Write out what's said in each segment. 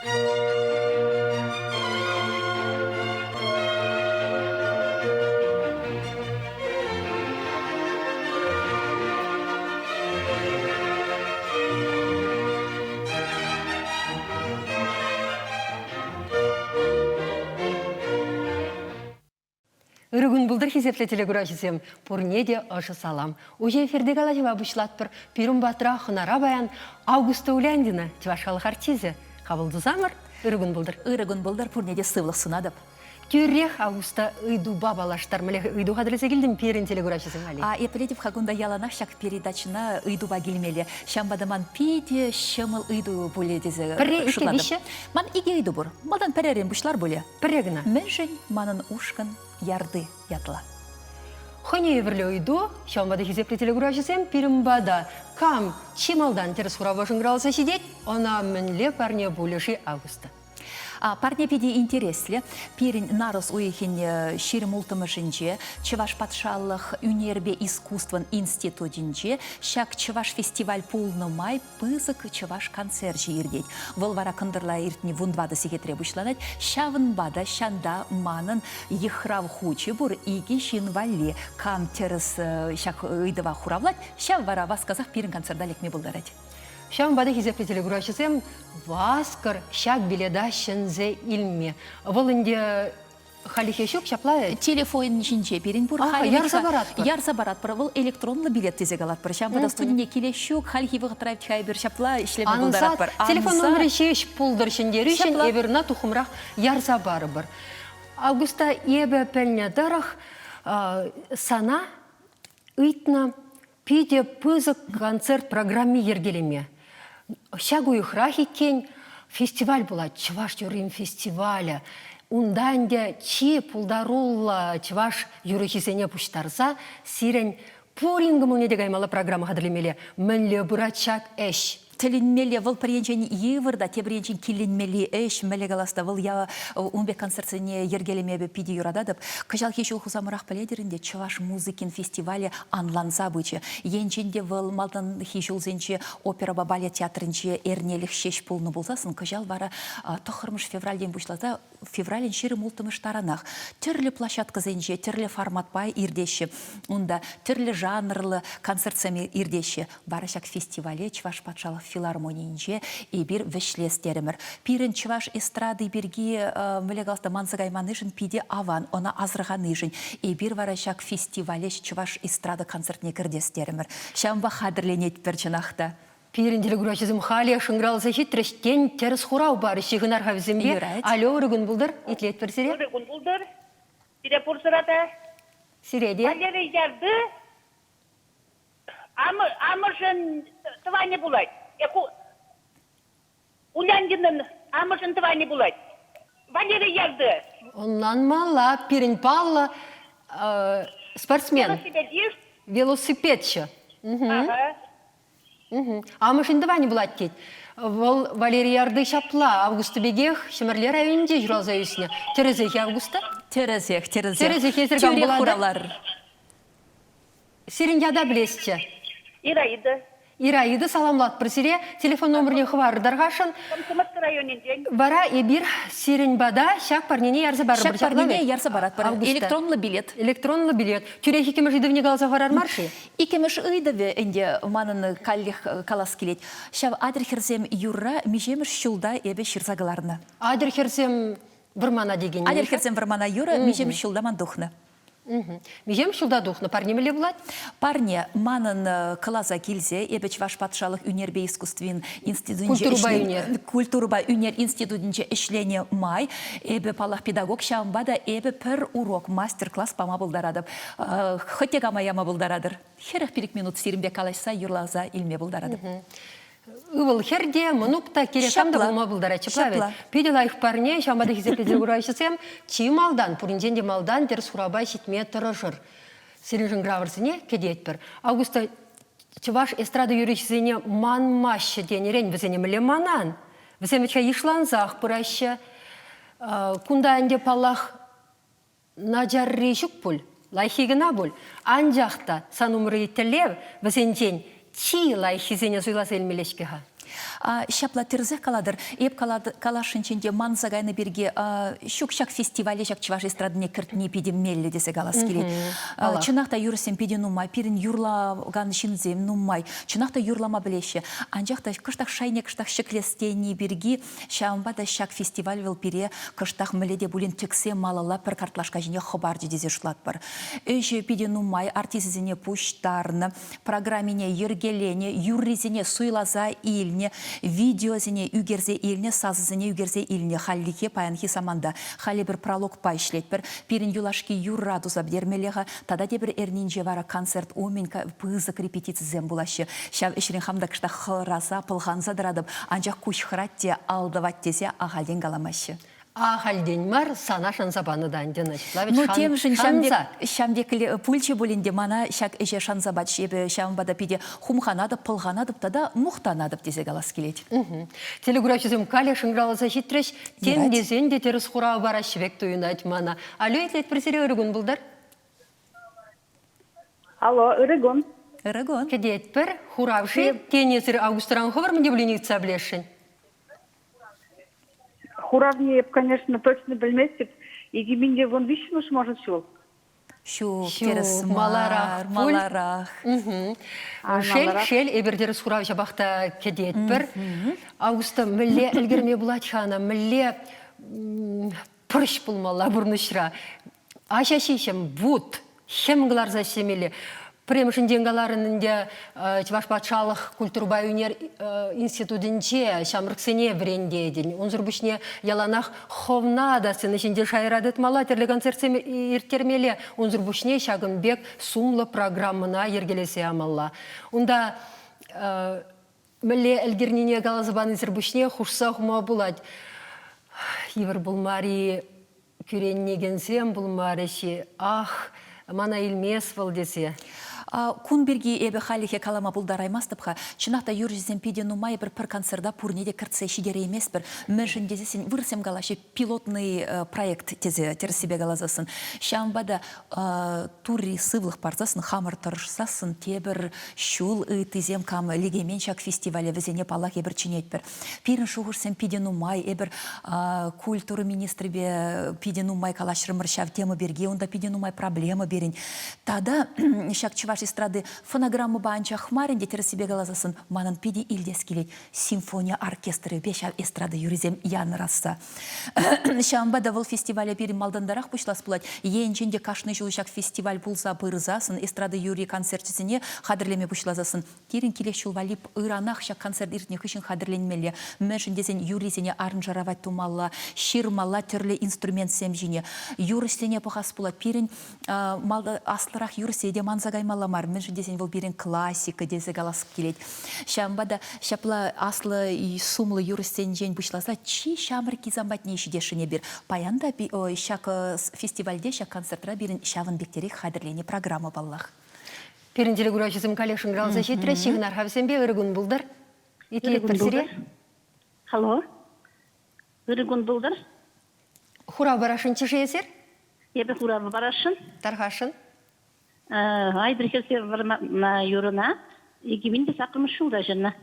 Ырӑ кун пултӑр, хисеплӗ телекураҫӑсем! Пурне те ӑшӑ салам. Уҫӑ эфирти калаҫӑва пуҫлатпӑр. Пирӗн патра хӑнара паян Августа Уляндина, чӑваш халӑх артисчӗ. Хапӑл тусамӑр, ырӑ кун пултӑр. Ырӑ кун пултӑр, пурне те сывлӑх сунатӑп. Тӳрех Августа ыйтупа паллаштармаллах ыйту хатӗрлесе килтӗм пирӗн телекураҫӑсем валли. А эпӗ кунта яланах ҫак передачӑна ыйтупа килмелле. Ҫавӑнпа та ман питӗ ҫӑмӑл ыйту пулӗ тесе Пӗрре, иккӗ, виҫҫӗ? Ман икӗ ыйту пур. Малтан пӗререн пуҫлар пулӗ. Пӗрре кӑна. Мӗншӗн манӑн ушкӑн Ярды ятлӑ? Хӑйне евӗрлӗ ыйту, ҫавӑнпа та хисеплӗ телекуравҫӑсем пирӗн пата кам чи малтан тӗрӗс хуравпа шӑнкӑравласа ҫитет, ӑна мӗнле парне пулӗ-ши Августа? Парне питӗ интереслӗ. Пирӗн нарӑс уйӑхӗн 26-мӗшӗнче Чӑваш патшалӑх ӳнерпе искусствӑн институтӗнче ҫак чӑваш фестиваль пулнӑ май пысӑк чӑваш концерчӗ иртет. Вӑл вара кӑнтӑрла иртнӗ 14 сехетре пуҫланать. Ҫавӑнпа та ҫанта манӑн йыхрав хучӗ пур икӗ ҫын валли. Кам тӗрӗс ҫак ыйтӑва хуравлать, ҫав вара васкасах пирӗн концерта лекме пултарать. Ҫавӑнпа та хисеплӗ телекуравҫӑсем васкӑр ҫак билета ҫӗнсе илме. Вӑл ӗнтӗ Хальлӗхе ҫук, ҫапла. Телефон ҫинче пирӗн пур. Аха, ярса паратпӑр. Ярса паратпӑр. Вӑл электронлӑ билет тесе калатпӑр. Ҫавӑнпа та студине килес ҫук. Хальхи вӑхӑтра эпир ҫапла ӗҫлеме пултаратпӑр. Телефон номерӗ ҫеҫ пултӑр ҫӗнтерӳҫӗн, эпир ӑна туххӑмрах ярса парӑпӑр. Августа эпӗ пӗлнӗ тӑрӑх сана ыйтнӑ питӗ пысӑк концерт программи йӗркелеме. Ҫак уйӑхрах иккен фестиваль пулать, Чӑваш юррин фестивалӗ. Унта ӗнтӗ чи пултаруллӑ чӑваш юрӑҫисене пуҫтарса сирӗн пурин кӑмӑлне те каймалла программа хатӗрлемелле. Мӗнле пырать ҫак ӗҫ? Тӗлӗнмелле, вӑл пӗр енчен йывӑр та, тепӗр енчен киленмелли ӗҫ. Мӗнле калас та, вӑл я ун пек концертсене йӗркелеме эпӗ питӗ юрататӑп. Кӑҫалхи ҫул хусамӑрах пӗлетӗр ӗнтӗ, чӑваш музыкин фестивалӗ анланса пычӗ. Енчен те вӑл малтанхи ҫулсенче оперӑпа балет театрӗнче эрнелӗх ҫеҫ пулнӑ пулсассӑн, кӑҫал вара тӑххӑрмӗш февральтен пуҫласа февралӗн 26-мӗш таранах тӗрлӗ площадкӑсенче тӗрлӗ форматпа иртеҫҫӗ. Унта тӗрлӗ жанрлӑ концертсем иртеҫҫӗ. Вара ҫак фестивале Чӑваш патшалӑх филармонийӗнче эпир вӗҫлес терӗмӗр. Пирӗн чӑваш эстради пирки мӗнле калас та манса кайманнишӗн питӗ аван, ӑна асӑрханишӗн. Эпир вара ҫак фестивале чӑваш эстрада концертне кӗртес терӗмӗр. Ҫавӑнпа хатӗрленетпӗр чӑнах та. Пирӗн телекуравҫӑсем халӗ шӑнкӑравласа ҫитрӗҫ. Тен, тӗрӗс хурав парӗҫ ҫыхӑнар-ха вӗсемпе. Юрать. Алло, ырӑ кун пултӑр. Итлетпӗр сире. Ырӑ кун пултӑр. Сире пурсӑра та. Сире те. Валерий Ярды амӑшӗн тӑванӗ пулать. Уляндинӑн амӑшӗн тӑванӗ пулать. Валерий Ярды. Ӑнланмалла, пирӗн паллӑ спортсмен. Велосипедист. Велосипедҫӑ. Ага. Амӑшӗн тӑванӗ пулать тет. Вӑл Валерий Ярды ҫапла Августа пекех Ҫӗмӗрле районӗнче ҫуралса ӳснӗ. Тӗрӗсех Августа? Тӗрӗсех, тӗрӗсех. Тӗрӗсех эсир кам Тӳрех пулатӑр? хуравлар. Сирӗн ята пӗлесчӗ. Ираида. Ираида, саламлатпӑр сире. Телефон номерне хӑварӑр тархасшӑн. Комсомольски районӗнчен. Вара эпир сирӗн пата ҫак парнене ярса парӑпӑр. Ҫак парнене ярса паратпӑр. Августа. Электронлӑ билет. Электронлӑ билет. Тӳрех иккӗмӗш ыйтӑвне каласа хӑварар мар-ши? Иккӗмӗш ыйтӑвӗ ӗнтӗ манӑн каллех калас килет. Ҫав Атьӑр хӗрсем юрра миҫемӗш ҫулта эпӗ ҫырса кӑларнӑ? Атьӑр хӗрсем вӑрмана текен. Атьӑр хӗрсем вӑрмана юрӑ миҫемӗш ҫулта ман тухнӑ? Миҫем ҫулта тухнӑ? Парне мӗнле пулать? Парне манӑн класа килсе эпӗ Чӑваш патшалӑх ӳнерпе искусствин институтӗнче Культурӑпа ӳнер. Культурӑпа ӳнер институтӗнче ӗҫленӗ май эпӗ, паллах, педагог, ҫавӑнпа та эпӗ пӗр урок, мастер-класс пама пултаратӑп. Хӑть те кама яма пултаратӑр. 45 минут сирӗнпе калаҫса, юрласа илме пултаратӑп. Ывӑл хӗр те, мӑнук та кирек кам та пулма пултарать. Ҫапла вӗт. Питӗ лайӑх парне, ҫавӑнпа та хисеплесе кураҫӑсем чи малтан, пуринчен те малтан тӗрӗс хурапа ҫитме тӑрӑшӑр. Сирӗншӗн гравӑрсене кӗтетпӗр. Августа чӑваш эстрада юрӑҫисене манмаҫҫӗ тенӗрен вӗсене мӗнле манан? Вӗсем вӗт-ха йышлансах пыраҫҫӗ. Кунта ӗнтӗ, паллах, начарри ҫук пуль, лайӑххи кӑна пуль. Анчах та сан умри тӗллев вӗсенчен чи лайӑххисене суйласа илмелле-ҫке-ха. Ҫапла тӗрӗсех калатӑр. Эп каласшӑнччен те манса кайнӑ пирки ҫук ҫак фестивале ҫак чӑваш эстрадине кӗртни питӗ меллӗ тесе калас килет. Чӑнах та юрӑсем питӗ нумай, пирӗн юрлакан ҫынсем нумай. Чӑнах та юрлама пӗлеҫҫӗ. Анчах та кӑштах шайне кӑштах ҫӗклес тени пирки ҫавӑнпа та ҫак фестиваль вӑл пире кӑштах мӗнле те пулин тӗксе малалла пӗр картлашка ҫине хӑпарчӗ тесе шутлатпӑр. Ӗҫӗ питӗ нумай, артисчӗсене пуҫтарнӑ. Программине йӗркеленӗ, юррисене суйласа илнӗ, видеосене ӳкерсе илнӗ, сасӑсене ӳкерсе илнӗ хальлӗхе паянхи саманта. Халӗ пӗр прологпа ӗҫлетпӗр. Пирӗн юлашки юрра туса пӗтермелле-ха. Тата тепӗр эрнинче вара концерт умӗн пысӑк репетицисем пулаҫҫӗ. Ҫав ӗҫрен хам та кӑштах хӑраса, пӑлханса тӑратӑп. Анчах куҫ хӑрать те ал тӑвать тесе ахальтен каламаҫҫӗ. Ахальтен мар сана шанса панӑ та ӗнтӗ Вячеславович. Ну, темшӗн ҫам пек пулчӗ пулин те мана ҫак ӗҫе шанса пачӗ. Эпӗ ҫавӑнпа та питӗ хумханатӑп, пӑлханатӑп тата мухтанатӑп тесе калас килет. Телекуравҫӑсем каллех шӑнкӑравласа ҫитрӗҫ. Тем тесен те тӗрӗс хурав параҫҫӗ пек туйӑнать мана. Алло, итлетпӗр сире ырӑ кун пултӑр. Алло, ырӑ кун. Ырӑ кун. Кӗтетпӗр. Хуравши тенӗ сир августран хӑвӑр мӗн те пулин ыйтса пӗлесшӗн. Хуравне эп, конечно, точно пӗлместӗп. 2013 может, ҫул. Ҫук, тӗрӗс мар, маларах. Шел, шел, эпир тӗрӗс хурав ҫапах та кӗтетпӗр. Августа мӗнле ӗлкӗрме пулать-ха ӑна, мӗнле пӑрҫ пулмалла пурнӑҫра? Аҫа ҫиҫӗм, вут, хӗм кӑларса ӗҫлемелле. Пӗрремӗшӗнчен каларӑн ӗнтӗ, Чӑваш патшалӑх культурӑпа ӳнер институтӗнче ҫамрӑксене вӗрентетӗн. Унсӑр пуҫне яланах хӑвна та сцена ҫинче шайра тытмалла, тӗрлӗ концертсем ирттермелле. Унсӑр пуҫне ҫакӑн пек сумлӑ программӑна йӗркелесе ямалла. Унта мӗнле ӗлкӗрнине каласа панисӗр пуҫне хушса хума пулать. Йывӑр пулмарӗ-и кӳренекенсем пулмарӗҫ-и? Ах, мана илмес вӑл тесе. Кун пирки эпӗ хальлӗхе калама пултараймастӑп-ха. Чӑнах та юрӑҫӑсем питӗ нумай, эпир пӗр концерта пурне те кӗртсе ҫитерейместпӗр. Мӗншӗн тесессӗн вырӑссем калаҫҫӗ пилотный проект тесе тӗрӗссипе каласассӑн. Ҫавӑнпа та Турри сывлӑх парсассӑн, хамӑр тӑрӑшсассӑн тепӗр ҫул ыттисем кам лекеймен ҫак фестивале, вӗсене паллах эпир чӗнетпӗр. Пирӗн шухӑшсем питӗ нумай. Эпир культура министрӗпе питӗ нумай калаҫрӑмӑр ҫав тема пирки. Унта питӗ нумай проблема пирӗн. Тата ҫак чӑваш эстрады фонограммӑпа анчах мар ӗнтӗ тӗрӗссипе каласассӑн манӑн питӗ илтес килет симфони оркестрӗпе ҫав эстрада юррисем янӑрасса. Ҫавӑнпа та вӑл фестивале пирӗн малтантарах пуҫлас пулать. Енчен те кашни ҫул ҫак фестиваль пулса пырсассӑн эстрада юрри концерчӗсене хатӗрлеме пуҫласассӑн Пирӗн килес ҫул валли ыранах ҫак концерт иртнӗ хыҫҫӑн хатӗрленмелле. Мӗншӗн тесен юррисене аранжировать тумалла, ҫырмалла тӗрлӗ инструментсем ҫине. Юрӑҫсене пӑхас пулать. Пирӗн аслӑрах юрӑҫсене те манса каймалла мар. Мӗншӗн тесен вӑл пирӗн классика тесе калас килет. Ҫавӑнпа та ҫапла аслӑ сумлӑ юрӑҫсенчен пуҫласа чи ҫамрӑккисем патне ҫитесшӗн эпир. Паян та ҫак фестивальте, ҫак концертра пирӗн ҫавӑн пектерех хатӗрленӗ программа паллах. Пирӗн телекуравҫӑсем каллех шӑнкӑравласа ҫитрӗҫ. Ҫыхӑнар-ха вӗсемпе. Ырӑ кун пултӑр. Итлетпӗр сире. Алло. Ырӑ кун пултӑр. Хурав парасшӑнччӗ-ши эсир? Эпӗ хурав парасшӑн. Тархасшӑн. Айтӑр хӗрсе вӑрмана юрӑна 2008 ҫулта ҫырнӑ.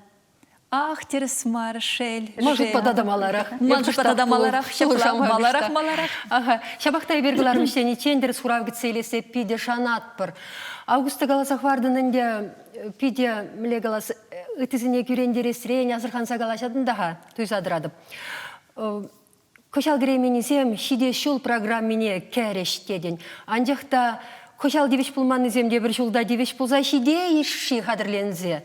Ах, тӗрӗс мар, шел. Ман шутпа тата маларах. Ман шутпа тата маларах, ҫапла, маларах, маларах. Ага. Ҫапах та эпир кӑларӑм ӗҫлениччен тӗрӗс хурав кӗтсе илессе питӗ шанатпӑр. Августа каласа хӑвартӑн ӗнтӗ, питӗ, мӗнле калас, ыттисене кӳрентересрен асӑрханса калаҫатӑн та-ха, туйса тӑратӑп. Кӑҫал кӗрейменнисем ҫитес ҫул программине кӗрӗҫ тетӗн. Анчах та кӑҫал тивӗҫ пулманнисем те пӗр ҫулта тивӗҫ пулса ҫитейӗҫ-ши хатӗрленсе?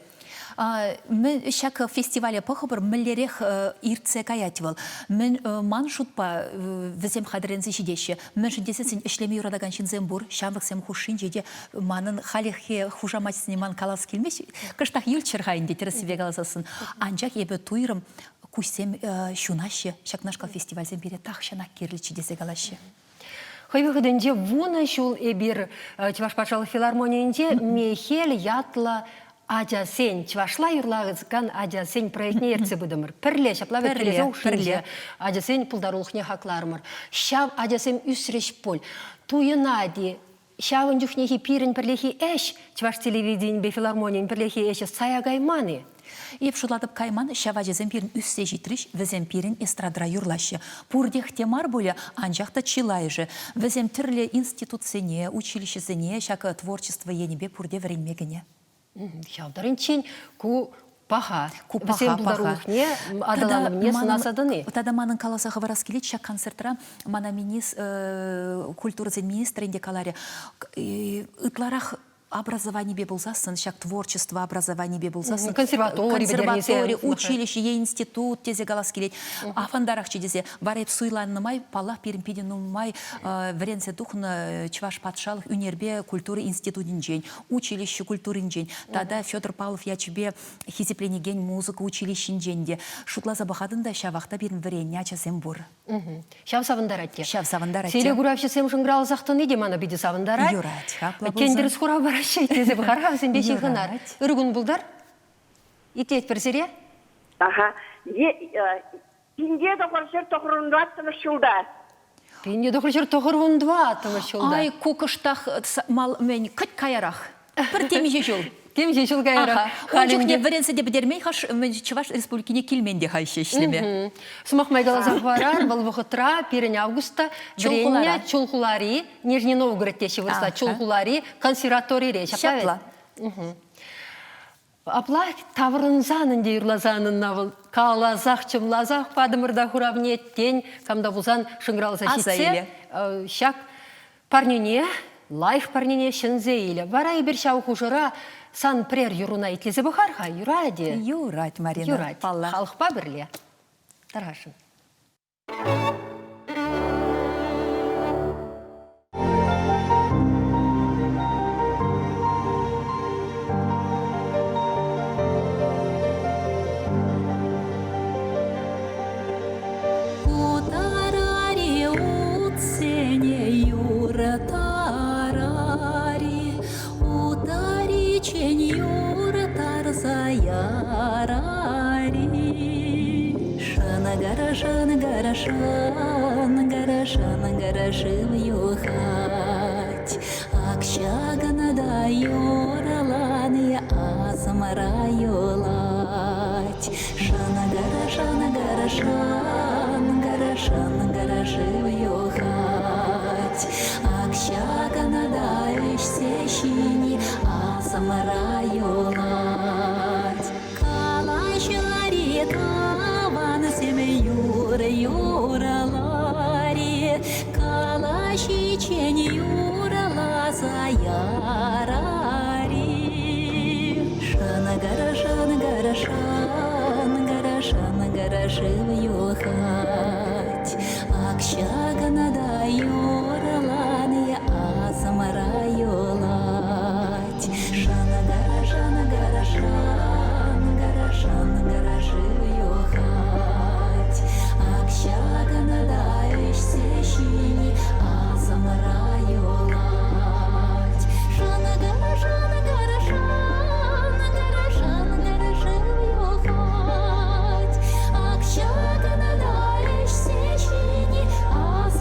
Ҫак фестивале пӑхӑпӑр, мӗнлерех иртсе каять вӑл. Мӗн, ман шутпа, вӗсем хатӗрленсе ҫитеҫҫӗ. Мӗншӗн тесессӗн ӗҫлеме юратакан ҫынсем пур, ҫамрӑксем хушшинче те манӑн халӗхе хушамачӗсене ман калас килмест. Кӑштах юлччӑр-ха ӗнтӗ, тӗрӗссипе каласассӑн. Анчах эпӗ туйрӑм, куҫсем ҫунаҫҫӗ, ҫакнашкал фестивальсем пире тахҫанах кирлӗччӗ тесе калаҫҫӗ. Хӑй вӑхӑтӗнче вунӑ ҫул эпир Чӑваш патшалӑх филармонийӗнче Мехел ятлӑ ачасен, чӑвашла юрлакан ачасен проектне ертсе пытӑмӑр. Пӗрле ҫапла вӗренсе хушшинче ачасен пултарулӑхне хакларӑмӑр. Ҫав ачасем ӳсрӗҫ пуль. Туйӑнать-и, ҫавӑн чухнехи пирӗн пӗрлехи ӗҫ, Чӑваш телевиденийӗпе филармонийӗн пӗрлехи ӗҫӗ сая кайман-и? Эп шутлатӑп кайман, ҫав ачасем пирӗн ӳссе ҫитрӗҫ, вӗсем пирӗн эстрадӑра юрлаҫҫӗ. Пуртех те мар пулӗ, анчах та чылайӑшӗ. Вӗсем тӗрлӗ институтсене, училищӗсене ҫак творчество енӗпе пурте вӗренме кӗнӗ. Ҫав таранччен ку паха. Ку паха, Вӗсен пултарулӑхне, аталанӑвне сӑнаса тӑни. Тата манӑн каласа хӑварас килет, ҫак концертра мана культурӑсен министрӗн те каларӗ, ытларах образованипе пулсассӑн, ҫак творчество образованипе пулсассӑн, консерватори, консерватори, училище е институт тесе калас килет, авантарахчӗ тесе. Вара эп суйланнӑ май, паллах, пирӗн питӗ нумай вӗренсе тухнӑ Чӑваш патшалӑх ӳнерпе культура институтӗнчен, училище культуринчен тата Федор Павлов ячӗпе хисепленекен музыка училищинчен те шутласа пӑхатӑн та ҫавах та пирӗн вӗреннӗ ачасем пур. Ҫав савӑнтарать те. Ҫав савӑнтарать те. Телекуравҫӑсем шӑнкӑравласах тӑни те мана питӗ савӑнтарать. Юрать-ха, апла Тен пулсан. тӗрӗс хурав параҫҫӗ тесе пӑхар-ха вӗсемпе ҫыхӑнар. Ырӑ кун пултӑр. Итлетпӗр сире. Аха. Пинте тӑхӑрҫӗр тӑхӑрӑн ҫулта. Пинте тӑхӑрҫӗр тӑхӑрвун тӑваттӑмӗш ҫулта. Ай, ку кӑштах мал, мӗн, кӑть каярах. Пӗр темиҫе ҫул. Темиҫе ҫул каярах. Ун чухне вӗренсе те пӗтермен-ха, Чӑваш Республикине килмен те халь ӗҫлеме. Сӑмах май каласа хӑварар, вӑл вӑхӑтра пирӗн августа вӗреннӗ Чулхулари, Нижний Новгород теҫҫӗ вырӑсла, Чулхулари консерваторире. Ҫапла. Апла таврӑнсан ӗнтӗ юрласан ӑна вӑл каласах, чӑмласах патӑмӑр та хуравне, тен, кам та пулсан шӑнкӑравласа ҫитсе ҫак парнене, лайӑх парнене ҫӗнсе илӗ. Вара эпир ҫав хушӑра сан пӗрер юрруна итлесе пӑхар-ха, юрать-и? Юрать, Марина. Юрать. Паллах. Халӑхпа пӗрле. Тархасшӑн. Утарари утсене юртарари, Утариччен юртарса ярари. Шангара, шангара, шангара, шангара шыв юхать. Ак ҫакна та юрлани асӑмра юлать. Шангара, шангара, шангара, шангара шыв юхать. Ак ҫакна та ӗҫсе ҫини асӑмра юлать. Калаҫари тӑвансем юр юрлари, калаҫиччен юрласа ярари. Шангара, шангара, шангара, шангара шыв юхать. Ак ҫакна та юрлани асӑмра юлать. Шангара, шангара, шангара, шангара шыв юхать. Ак ҫакна та ӗҫсе ҫини асӑмра юлать. Шангара, шангара, шангара, шангара шыв юхать. Ак ҫакна та ӗҫсе ҫини асӑмра.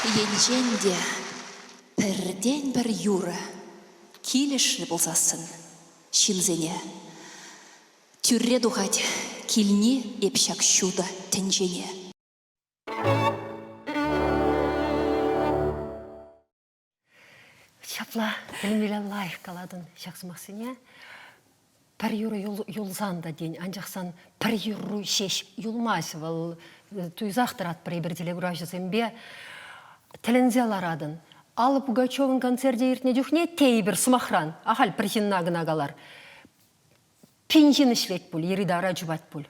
Енчен те пӗртен-пӗр юрӑ килӗшрӗ пулсассӑн ҫынсене, тӳрре тухать килни эп ҫак ҫутӑ тӗнчене. Ҫапла, тӗлӗнмелле лайӑх калатӑн ҫак сӑмахсене. Пӗр юрӑ юлсан та тен, анчах сан пӗр юрру ҫеҫ юлмасть вӑл. Туйсах тӑратпӑр эпир телекуравҫӑсемпе. Тӗлӗнсе ларатӑн. Алла Пугачевӑн концерчӗ иртнӗ чухне тейӗпӗр сӑмахран, ахаль пӗр ҫынна кӑна калар. Пин ҫын ӗҫлет пуль, йӗри-тавра чупать пуль.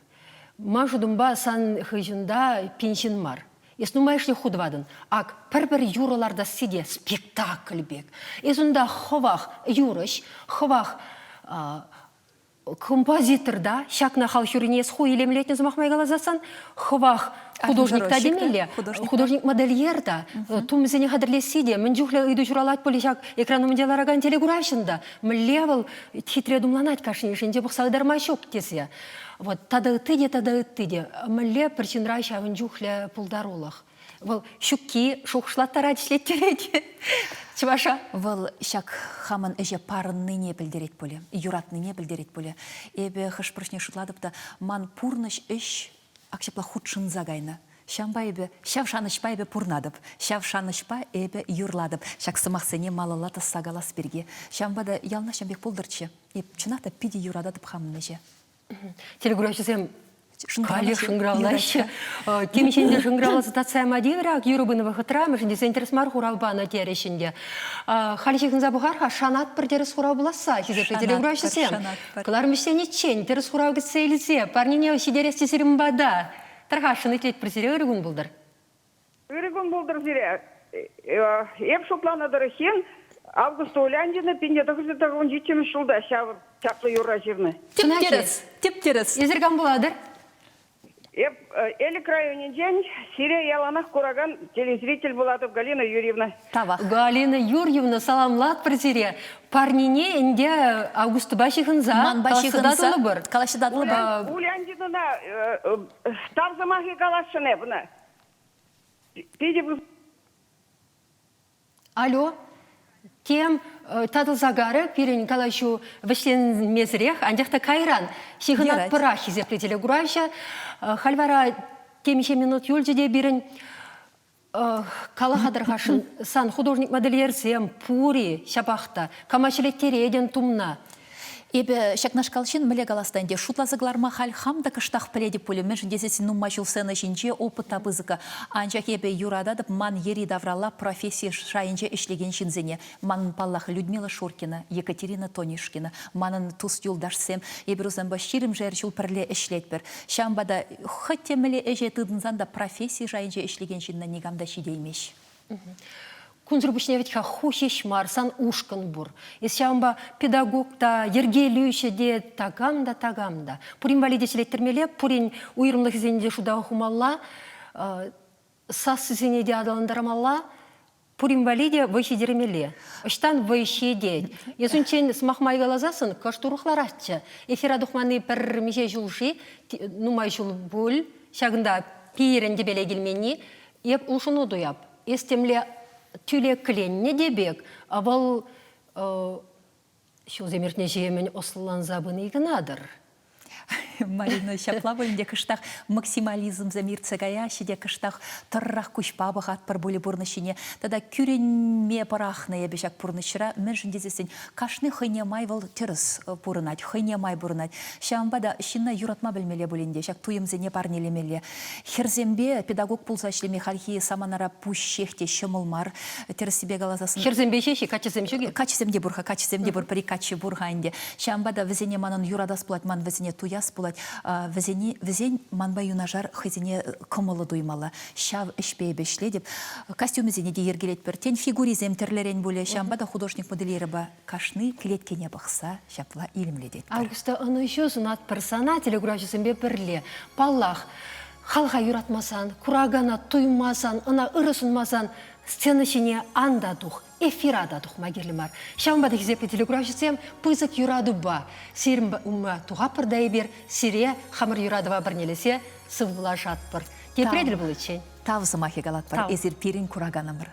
Ман шутӑмпа сан хыҫӑнта пин ҫын мар. Эс нумайӑшне ху тӑватӑн. Ак, пӗр-пӗр юрӑ лартасси те спектакль пек. Эс унта хӑвах юрӑҫ, хӑвах композитор та, ҫакна хал хӳрине эс ху илемлетнӗ сӑмах май каласасан, хӑвах художник та темелле, художник-модельер та, тумӗсене хатӗрлесси те, мӗн чухлӗ ыйту ҫуралать пулӗ ҫак экран умӗнче ларакан телекуравҫӑн та, мӗнле вӑл хитре тумланать кашнийӗшӗнче пӑхса ытарма ҫук тесе. Вот тата ытти те, тата ытти те. Мӗнле пӗр ҫынра ҫавӑн чухлӗ пултарулӑх. Вӑл ҫукки шухӑшлаттарать, ӗҫлеттерет чӑваша. Вӑл ҫак хамӑн ӗҫе парӑннине пӗлтерет пулӗ, юратнине пӗлтерет пулӗ. Эпӗ хӑш-пӗрне шутлатӑп та, ман пурнӑҫ ӗҫ ак ҫапла хутшӑнса кайнӑ. Ҫавӑнпа эпӗ, ҫав шанӑҫпа эпӗ пурнатӑп, ҫав шанӑҫпа эпӗ юрлатӑп. Ҫак сӑмахсене малалла тӑсса калас пирки. Ҫавӑнпа та яланах ҫавӑн пек пултӑрччӗ. Эп чӑнах та питӗ юрататӑп хамӑн ӗҫе. Телекуравҫӑсем каллех шӑнкӑравлаҫҫӗ. Темиҫен те шӑнкӑравласа татса яма тиврӗ ак юрӑ пынӑ вӑхӑтра, мӗншӗн тесен тӗрӗс мар хурав панӑ терӗҫ ӗнтӗ. Халь ҫыхӑнса пӑхар-ха, шанатпӑр тӗрӗс хурав пуласса, хисеплӗ телекуравҫӑсем. Кӑларӑм вӗҫлениччен тӗрӗс хурав кӗтсе илсе парнене ҫитерес тесе пата. Тархасшӑн итлетпӗр сире, ырӑ кун пултӑр. Ырӑ кун пултӑр сире. Эп шутланӑ тӑрӑххин Августа Уляндина 1997 ҫулта ҫав чаплӑ юрра ҫырнӑ. Тӗп-тӗрӗс, тӗп-тӗрӗс. Эсир кам пулатӑр? Эп Элӗк районӗнчен сире яланах куракан телезритель пулатӑп, Галина Юрьевна. Тавах. Галина Юрьевна, саламлатпӑр сире. Парнине ӗнтӗ Августӑпа ҫыхӑнса Манпа ҫыхӑнса калаҫса татӑлӑпӑр. Уляндинӑна тав сӑмахӗ каласшӑн эп ӑна. Питӗ Алло, тем татӑлса карӗ пирӗн калаҫу вӗҫленмесӗрех, анчах та кайран ҫыхӑнатпӑрах хисеплӗ телекуравҫӑ. Халь вара темиҫе минут юлчӗ те пирӗн кала-ха тӑрхашӑн, сан художник-модельерсем пур-и ҫапах та? Кама ҫӗлеттеретӗн тумна? Эпӗ ҫакнашкал ҫын мӗнле калас та ӗнтӗ, шутласа кӑларма халь хам та кӑштах пӗлетӗп пулӗ, мӗншӗн тесессӗн нумай ҫул сцена ҫинче опыт та пысӑк. Анчах эпӗ юрататӑп ман йӗри-тавралла професси шайӗнче ӗҫлекен ҫынсене. Манӑн, паллах, Людмила Шуркина, Екатерина Тонишкина, манӑн тус-юлташсем. Эпир усемпе ҫирӗмшер ҫул пӗрле ӗҫлетпӗр. Ҫавӑнпа та хӑть те мӗнле ӗҫе тытӑнсан та професси шайӗнче ӗҫлекен ҫынна никам та ҫитеймест. Кунсӑр пуҫне вӗт-ха ху ҫеҫ мар, сан ушкӑн пур. Эс ҫавӑнпа педагог та, йӗркелӳҫӗ те, такам та, такам та. Пурин валли те ҫӗлеттермелле, пурин уйрӑмлӑхӗсене те шута хумалла, сассисене те аталантармалла, пурин валли те вӑй ҫитермелле. Ӑҫтан вӑй ҫитет? Эс унччен сӑмах май каласассӑн кӑшт урӑхларахчӗ. Эфира тухманни пӗр миҫе ҫул-ши, нумай ҫул пуль, ҫакӑнта пирӗн тӗпеле килменни, эп улшӑну туяп. Эс темле тӳлекленнӗ те пек, вӑл ҫулсем иртнӗҫемӗн ӑслӑланса пыни кӑна-тӑр. Марина, ҫапла пулин те кӑштах максимализмсем иртсе каяҫҫӗ те кӑштах тӑррах куҫпа пӑхатпӑр пулӗ пурнӑҫ ҫине. Тата кӳренме пӑрахнӑ эпӗ ҫак пурнӑҫра. Мӗншӗн тесессӗн кашни хӑйне май вӑл тӗрӗс пурӑнать, хӑйне май пурӑнать. Ҫавӑнпа та ҫынна юратма пӗлмелле пулин те ҫак туйӑмсене парнелемелле. Хӗрсемпе педагог пулса ӗҫлеме хальхи саманара пушшех те ҫӑмӑл мар. Тӗрӗссипе каласассӑн. Хӗрсемпе ҫеҫ-и, каччӑсем ҫук-и? Каччӑсем те пур-ха, каччӑсем те пур, пӗр-ик каччӑ пур-ха ӗнтӗ. Ҫавӑнпа та вӗсене манӑн юратас пулать, ман вӗсене туяс пулать. Вӗсене, вӗсен манпа юнашар хӑйсене кӑмӑллӑ туймалла. Ҫав ӗҫпе эпӗ ӗҫлетӗп. Костюмӗсене те йӗркелетпӗр. Тен, фигурисем тӗрлӗрен пулӗ. Ҫавӑнпа та художник-модельерпа кашни клеткене пӑхса ҫапла илемлететпӗр. Августа ӑнӑҫу сунатпӑр сана телекуравҫӑсемпе пӗрле. Паллах, халӑха юратмасан, куракана туймасан, ӑна ырӑ сунмасан сцена ҫине ан та тух, эфира та тухма кирлӗ мар. Ҫавӑнпа та хисеплӗ телекуравҫӑсем пысӑк юратупа сирӗн умма тухатпӑр та эпир сире хамӑр юратӑва парнелесе сывлашатпӑр. Тепре тӗл пуличчен. Тав сӑмахӗ калатпӑр. Эсир пирӗн кураканӑмӑр.